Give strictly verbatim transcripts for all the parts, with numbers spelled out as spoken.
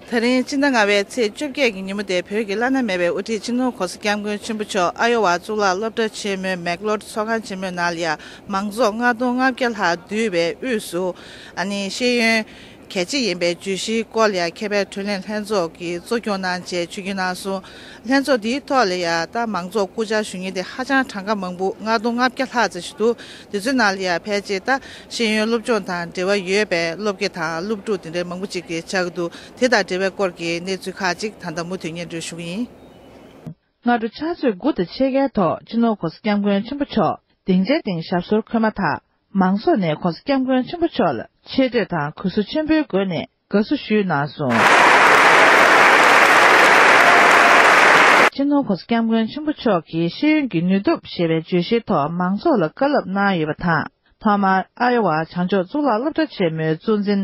ད་རིང་སྤྱི་ཟླ་ལྔ་པའི་ཚེས་བཅོ་བརྒྱད་ཀྱི་ཉིན་མོ་དེ་བོད་ཀྱི་བླ་ན་མེད་པའི་དབུ་ཁྲིད་སྤྱི་ནོར་༸གོང་ས་༸སྐྱབས་མགོན་ཆེན་པོ་མཆོག་ཨ་ཡོ་ཝ་གཙུག་ལག་སློབ་གྲྭ་ཆེན་མོའི་མེག་ལོར་ཚོགས་ཁང་ཆེན་མོའི་ནང་ལ་ཡ་མང་ཚོགས་ལྔ་སྟོང་ལྔ་བརྒྱ་ལྷག་འདུས་པའི་དབུས་སུ། ཨ་ནི་ཤེས་ཡོན་གལ་ཆེ་ཡིན་པའི་བརྗོད་གཞིའི་སྐོར་ལ་ཡ་མཁས་པའི་གྲོས་གླེང་ལྷན་ཚོགས་ཀྱི་གཙོ་སྐྱོང་གནང་བྱས་ཆིབས་བསྒྱུར་གནང་སོང་། ལྷན་ཚོགས་འདིའི་ཐོག་ལ་ཡ་ད་མང་ཚོགས་སྐུ་བཅར་ཞུ་མཁན་དེ་ཧ་ཅང་གྲངས་ཀ་མང་པོ་ལྔ་སྟོང་ལྔ་བརྒྱ་ལྷག་ཙམ་ཞིག་འདུག་དེ་ཚོའི་ནང་ལ་ཡ་ཕལ་ཆེར་ད་ཤེས་ཡོན་སློབ་སྦྱོང་དང་འབྲེལ་བ་ཡོད་པའི་སློབ་དགེ་དང་སློབ་ཕྲུག་དེ་འདྲའི་མང་པོ་ཅིག་གིས་བཅར་གྱི་འདུག་དེ་དང་འབྲེལ་བའི་སྐོར་གྱི་གནས་ཚུལ་ཁག་ཅིག་ད་ལྟ་མུ་མཐུད་སྙན་སྒྲོན་ཞུ་གི་ཡིན། སྔ་དྲོ་ཕྱག་ཚོད་དགུ་དང་ཕྱེད་ཀའི་ཐོག་སྤྱི་ནོར་༸གོང་ས་༸སྐྱབས་མགོན་ཆེན་པོ་མཆོག་སྡིངས་ཆའི་སྟེང་ཞབས་སོར་འཁོད་མ་ཐག་མང་ཚོགས་ནས་༸གོང་ས་༸སྐྱབས་མགོན་ཆེན་པོ་མཆོག་ལ་ཆེ་བསྟོད་དང་གུས་བསུ་ཆེན་པོའི་སྒོ་ནས་དགའ་བསུ་ཞུས་གནང་སོང་། སྤྱི་ནོར་༸གོང་ས་༸སྐྱབས་མགོན་ཆེན་པོ་མཆོག་གིས་ཤེས་ཡོན་གྱི་ནུས་སྟོབས་ཞེས་པའི་བརྗོད་གཞིའི་ཐོག་མང་ཚོགས་ལ་བཀའ་སློབ་གནང་ཡོད་པ་དང་། ཐོག་མར་ཨ་ཡོ་ཝ་བྱང་ཕྱོགས་གཙུག་ལག་སློབ་གྲྭ་ཆེན་མོའི་གཙོ་འཛིན་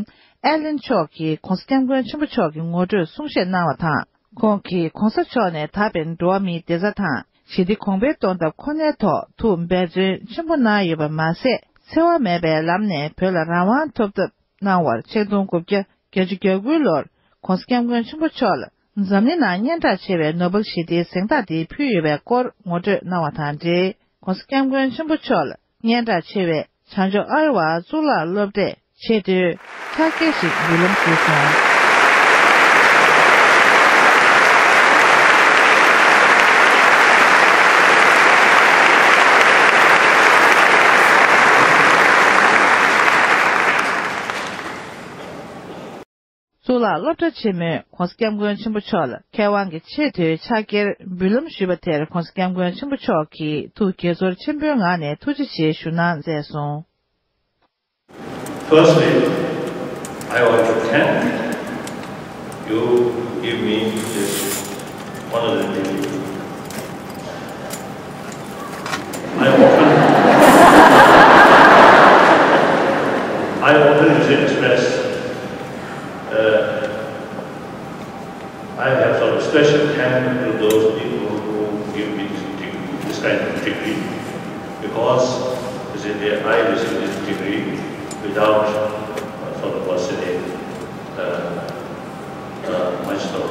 ཨེ་ལིན་མཆོག་གིས་༸གོང་ས་༸སྐྱབས་མགོན་ཆེན་པོ་མཆོག་གི་ངོ་སྤྲོད་གསུང་བཤད་གནང་བ་དང་། ཁོང་གིས་༸གོང་ས་མཆོག་ནས་དར་བའི་འགྲོ་བ་མིའི་བདེ་རྩ་དང་ཞི་བདེ་གོང་འཕེལ་གཏོང་ཐབས་ཁོ་ནའི་ཐོག་ཐུགས་འབད་བརྩོན་ཆེན་པོ་གནང་ཡོད་པ་མ་ཟད། འཚེ་བ་མེད་པའི་ལམ་ནས་བོད་ལ་རང་དབང་ཐོབ་ཐབས་གནང་བར་ཆིག་སྟོང་དགུ་བརྒྱ་བརྒྱད་ཅུ་གྱ་དགུ་ལོར་༸གོང་ས་༸སྐྱབས་མགོན་ཆེན་པོ་མཆོག་ལ་འཛམ་གླིང་ནང་སྙན་གྲགས་ཆེ་བའི་ནོ་སྦེལ་ཞི་བདེའི་གཟེངས་རྟགས་དེ་ཕུལ་ཡོད་པའི་སྐོར་ངོ་སྤྲོད་གནང་བ་དང་འབྲེལ། ༸གོང་ས་༸སྐྱབས་མགོན་ཆེན་པོ་མཆོག་ལ་སྙན་གྲགས་ཆེ་བའི་བྱང་ཕྱོགས་ཨ་ཡོ་ཝ་གཙུག་ལག་སློབ་གྲྭས་ཆེས་མཐོའི་ཕྱག་འཁྱེར་ཞིག་འབུལ་ལམ་ཞུས་སོང་། གཙུག་ལག་སློབ་གྲྭ་ཆེན་མོས་༸གོང་ས་༸སྐྱབས་མགོན་ཆེན་པོ་མཆོག་ལ་མཁས་དབང་གི་ཆེས་མཐོའི་ཕྱག་འཁྱེར་འབུལ་ལམ་ཞུས་པ་དེར་༸གོང་ས་༸སྐྱབས་མགོན་ཆེན་པོ་མཆོག་གིས་ཐུགས་དགྱེས་ཚོར་ཆེན་པོའི་ངང་ནས་ཐུགས་རྗེ་ཆེ་ཞུ་གནང་མཛད་སོང་། Firstly, I want to thank you to give me this honorary degree. I often, I often express, uh, I have some special thanks to those people who give me this degree, this kind of degree, because, you see, I received this degree without, uh, sort of, what's the name, uh, uh, much of,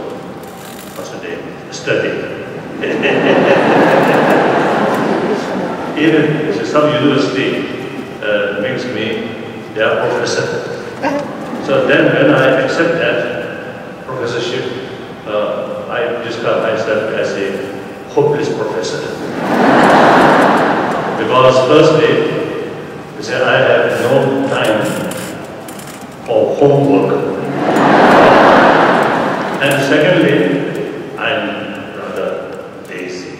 what's the name, study. Even some university, uh, makes me their professor. So then when I accept that professorship, uh, I describe myself as a hopeless professor. Because firstly, they say I have no time for homework. And secondly, I'm rather lazy.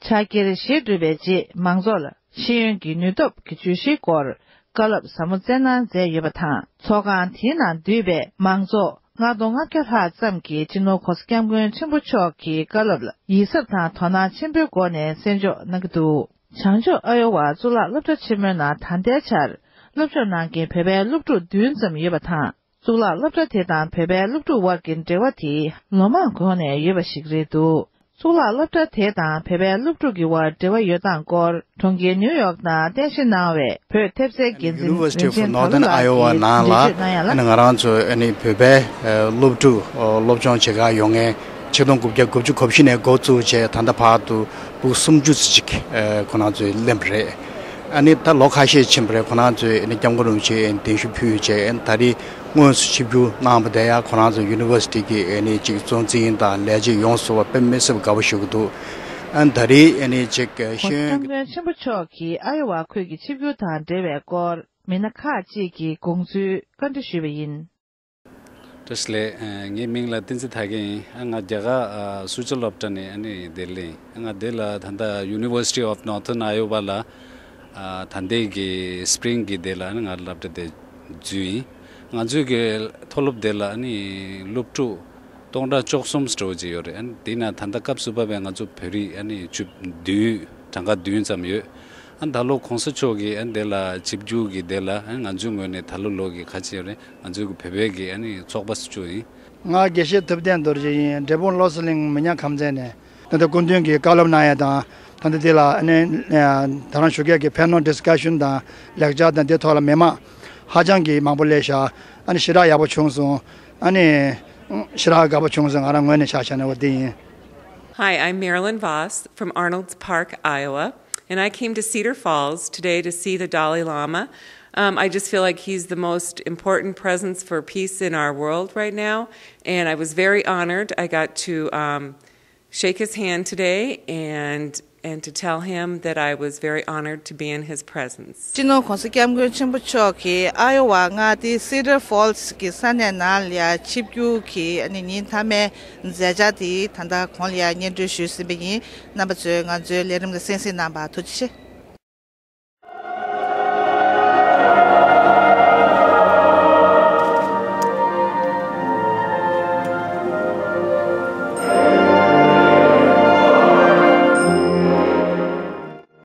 ཕྱག་འཁྱེར་བཞེས་གྲུབ་པའི་རྗེས་མང་ཚོགས་ལ་ཤེས་ཡོན་གྱི་ནུས་སྟོབས་ཀྱི་བརྗོད་གཞིའི་སྐོར་བཀའ་སློབ་ཟབ་མོ་སྩལ་གནང་མཛད་ཡོད་པ་དང་། ཚོགས་ཁང་དེའི་ནང་འདུས་པའི་མང་ཚོགས་ལྔ་སྟོང་ལྔ་བརྒྱ་ལྷག་ཙམ་གྱིས་སྤྱི་ནོར་༸གོང་ས་༸སྐྱབས་མགོན་ཆེན་པོ་མཆོག་གི་བཀའ་སློབ་ལ་ཡིད་གཟབ་དང་དོ་སྣང་ཆེན་པོའི་སྒོ་ནས་གསན་འཇོག་གནང་གི་འདུག་བྱང་ཕྱོགས་ཨ་ཡོ་ཝ་གཙུག་ལག་སློབ་གྲྭ་ཆེན་མོའི་ནང་ད་ལྟའི་ཆར་སློབ་སྦྱོང་གནང་མཁན་བོད་པའི་སློབ་ཕྲུག་བདུན་ཙམ་ཡོད་པ་དང་། གཙུག་ལག་སློབ་གྲྭ་དེ་དང་བོད་པའི་སློབ་ཕྲུག་དབར་གྱི་འབྲེལ་བ་དེ་ལོ་མང་གོང་ནས་ཡོད་པ་ཞིག་རེད་འདུག་གཙུག་ལག་སློབ་གྲྭ་དེ་དང་བོད་པའི་སློབ་ཕྲུག་གི་དབར་འབྲེལ་བ་ཡོད་སྟངས་སྐོར་གྲོང་ཁྱེར་ནིའུ་ཡོག་ནང་རྟེན་གཞི་གནང་བའི་བོད་ཐེབས་རྩའི་འགན་འཛིན་University of རིན་ཆེན་Northern དར་ལགས་Iowa ཀྱིས་ནང་ལ་འགྲེལ་བརྗོད་གནང་ཡ་ལ། ཨ་ནི་ང་རང་ཚོ་ཨ་ནི་བོད་པའི་ཨ་སློབ་ཕྲུག་ཨ་སློབ་སྦྱོང་བྱེད་གར་ཡོང་མཁན་ཆིག་སྟོང་དགུ་བརྒྱ་དགུ་བཅུ་གོ་བཞི་ནས་འགོ་བཙུགས་བྱས་ད་ལྟ་བར་དུ་ཕྲུ་གུ་སུམ་ཅུ་ཙམ་ཅིག་ཨ་ཁོ་རང་ཚོས་ལེན་པ་རེད། ཨ་ནི་ད་ལོ་ཁ་ཤས་ཕྱིན་པ་རེད། ཁོ་རང་ཚོས་ཨ་ནི་༸སྐྱབས་མགོན་རིན་པོ་ཆེ་གདན་ཞུ་ཕུལ་བྱས་ཨ་ནི་ད་རེས་དངོས་སུ་ཆིབས་བསྒྱུར་གནང་བ་དེ་ཡང་ཁོ་རང་ཚོ་University གི་ཨ་ནི་ཅིག་གཙོ་འཛིན་དང་ལས་བྱེད་ཡོངས་སུ་དཔེ་མི་སྲིད་པ་དགའ་པོ་ཞུ་གི་འདུག་ཨ་ནི་ད་རེས་ཨ་ནི་ཅིག་ཤེས་ཡོན་༸སྐྱབས་མགོན་ཆེན་པོ་མཆོག་གིས་ཨ་ཡོ་ཝ་ཁུལ་གྱི་ཆིབས་བསྒྱུར་དང་འབྲེལ་བའི་སྐོར་མི་སྣ་ཁག་ཅིག་གིས་དགོངས་ཚུལ་བཀའ་འདྲི་ཞུས་པ་ཡིན། བཀྲ་ཤིས་བདེ་ལེགས། ངའི་མིང་ལ་བསྟན་འཛིན་དར་རྒྱས་ཡིན། ང་རྒྱ་གར་སུ་ཇཱ་སློབ་གྲྭ་ནས་ཨ་ནི་འདིར་སླེབས་ཡིན། ང་འདི་ལ་ད་ལྟ་University of Northern Iowa ལ་ད་ལྟའི་གི་སྤྲིང་གི་འདི་ལ་ཨ་ནི་ང་སློབ་གྲྭ་དེ་འཛུལ་ཡིན། ང་ཚོའི་གི་མཐོ་སློབ་དེ་ལ་ཨ་ནི་སློབ་ཕྲུག་སྟོང་ཕྲག་བཅུ་གསུམ་འགྲོ་གི་ཡོད་རེད། ཨ་ནི་དེ་ན་ད་ལྟ་སྐབས་སུ་བབས་པའི་ང་ཚོ་བོད་རིགས་ཨ་ནི་བཅུ་བདུན་གྲངས་ཀ་བདུན་ཙམ་ཡོད། ཨ་ནི་ད་ལོ་གོང་ས་མཆོག་གིས་ཨ་ནི་དེ་ལ་ཆིབས་བསྒྱུར་གྱིས་དེ་ལ་ཨ་ནི་ང་ཚོའི་ངོས་ནས་ད་ལོ་ལོ་གི་ཁ་ཆེ་རེད། ང་ཚོའི་བོད་པའི་གི་ཨ་ནི་ཚོགས་པ་སུ་བཅུ་ཡིན། ང་དགེ་བཤེས་ཐུབ་བསྟན་རྡོ་རྗེ་ཡིན། འབྲས་སྤུངས་བློ་གསལ་གླིང་མི་ཉག་ཁམས་ཚན་ནས་ད་ལྟ་སྐུ་མདུན་གྱིས་བཀའ་སློབ་གནང་ཡ་དང་ད་ལྟ་དེ་ལ་ཨ་ནི་ད་རང་ཞུ་མཁན་གྱི་panel discussion དང་ལེག་ཅར་དང་དེ་ཐོག་ལ་མི་མང་ ཧ་ཅང་གི་མང་པོ་སླེབས་ཤག་ཨ་ནི་ཞེ་དྲག་ཡག་པོ་བྱུང་སོང་། ཨ་ནི་ཞེ་དྲག་དགའ་པོ་བྱུང་སོང་། ང་རང་ངོས་ནས་ཆ་བཞག་ན་འོ་འདི་ཡིན། Hi, I'm Marilyn Vos from Arnold's Park, Iowa, and I came to Cedar Falls today to see the Dalai Lama. Um, I just feel like he's the most important presence for peace in our world right now, and I was very honored. I got to um, shake his hand today and and to tell him that I was very honored to be in his presence. སྤྱི་ནོར་༧གོང་ས་༧སྐྱབས་མགོན་ཆེན་པོ་མཆོག་གིས་ཨ་ཡོ་ཝ་མངའ་སྡེའི་Cedar Falls་གི་ས་གནས་ནང་ལ་ཡ་ཆིབས་བསྒྱུར་གྱི་ཨ་ནི་ཉིན་མཐའ་མའི་མཛད་འཆར་དེ་ད་ལྟ་གོང་ལ་ཡ་སྙན་སྒྲོན་ཞུས་ཟིན་པ་ཡིན། རྣམ་པ་ཚོས་ང་ཚོའི་ལས་རིམ་ལ་གསན་གཟིགས་གནང་བར་ཐུགས་རྗེ་ཆེ།